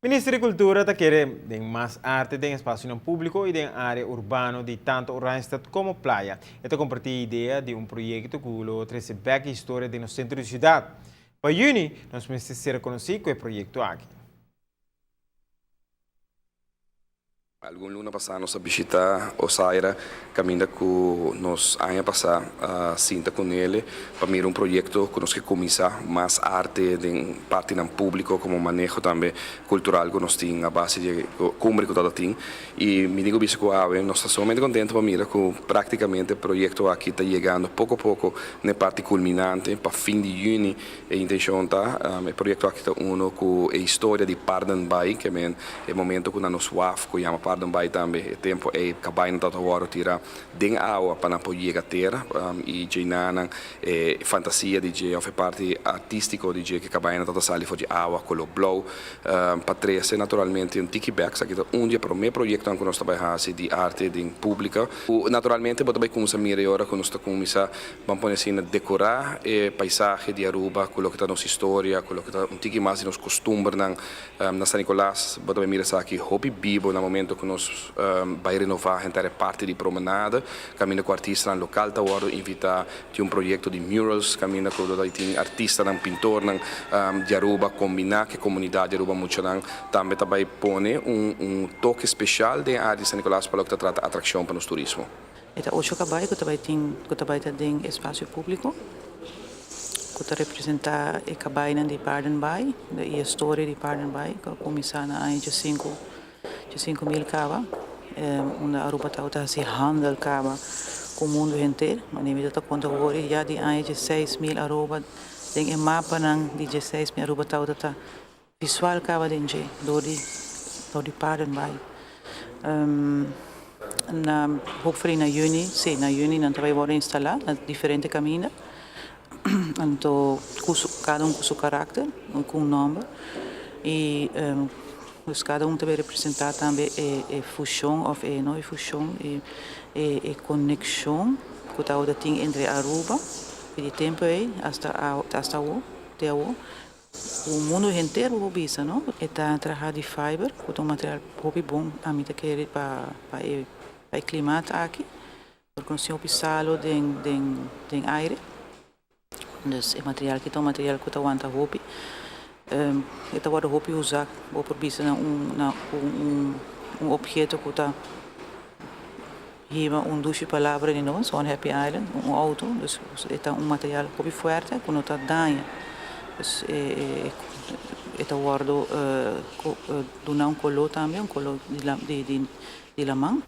Minister di Cultura ta kere den mas arte den espacionan publico y den area urbano di tanto Oranjestad como Playa. E ta comparti idea di un proyecto cu lo trece bek historia den nos centro di ciudad. Pa juni nos mester ser conoci cu e proyecto aki. Algun luna pasá nos a bishitá Osaira kaminda ku nos aña pasá a sinta ku nele pa mira un proyekto ku nos ke kuminsá mas arte den partinan públiko komo maneho tambe kultural ku nos tin a base di e kumbre ku tabata tin. I mi tin ku bisa ku awe nos ta sumamente kontentu pa mira ku práktikamente e proyekto aki ta yegando poko poko na e parti kulminante pa fin di yüni. E intencion ta, e proyecto aki ta uno cu e historia di Paardenbaai, ke men e momento cu nan nos waf cu yama Paardenbaai tambe, e tempo ey cabainan tabata wordo tira den awa pa nan por yega tera y djenanan e fantasia di dje of e parti artistico di dje ke cabainan tabata sali for di awa color blauw pa trece naturalmente un tiki bek. Esaki ta un di e prome proyectonan cu nos ta bay haci di arte den publica. Cu naturalmente bo ta bay cuminsa mira e ora cu nos ta cuminsa Ban pone asina decorá e paisahe di Aruba cu loke ta nos historia, cu loke ta un tiki mas di nos costumbernan. Na San Nicolas bo ta bay mira esaki hopi bibo na momento cu nos bay renova henter e parti di promenade, caminda cu artistanan local ta wordo invita. Tin un proyecto di murals caminda cu lo ta tin artistanan, pintornan di Aruba combina cu e comunidad di Aruba. Muchanan tambe ta bay pone un toke special den e area di San Nicolas pa loke ta trata atraccion pa nos turismo. E ta ocho kabai ku ta bai tin ku ta bai ta den espasio públiko ku ta representá e kabainan di Paardenbaai i e storia di Paardenbaai ku a kuminsá na aña djesinku djesinku mil kaba unda Aruba tabata hasi handel kaba ku mundu henter. Manera mi ta konta awor ya di aña djeseis mil Aruba den e mapanan di djeseis mil Aruba tabata ta Visual kaba den dje dor di dor di Paardenbaai. Na hopefully na juni, si na juni nan ta bai wòrdu instalá na diferente kaminda. Anto ku su kada un ku su karakter, ku un nòmber i dus kada un ta bai representá tambe e e fushon òf e no e fushon e e konekshon ku tabata tin entre Aruba di tempu ei asta asta awo te awo. Ku mundu henter bo por bisa no. E ta traha di fiber ku ta un material hopi bon ami ta kere pa pa e pa e klimat aki porque nos tin hopi salo den den den aire dus e material aki ta un material ku ta wanta hopi e ta wòrdu hopi usa bo por bisa na un na un un obheto ku ta Hiba un dushi palabra di nos, One Happy Island, un auto, dus e ta un material hopi fuerte ku no ta daña. Dus e ta wòrdu duna un koló tambe, un koló di laman.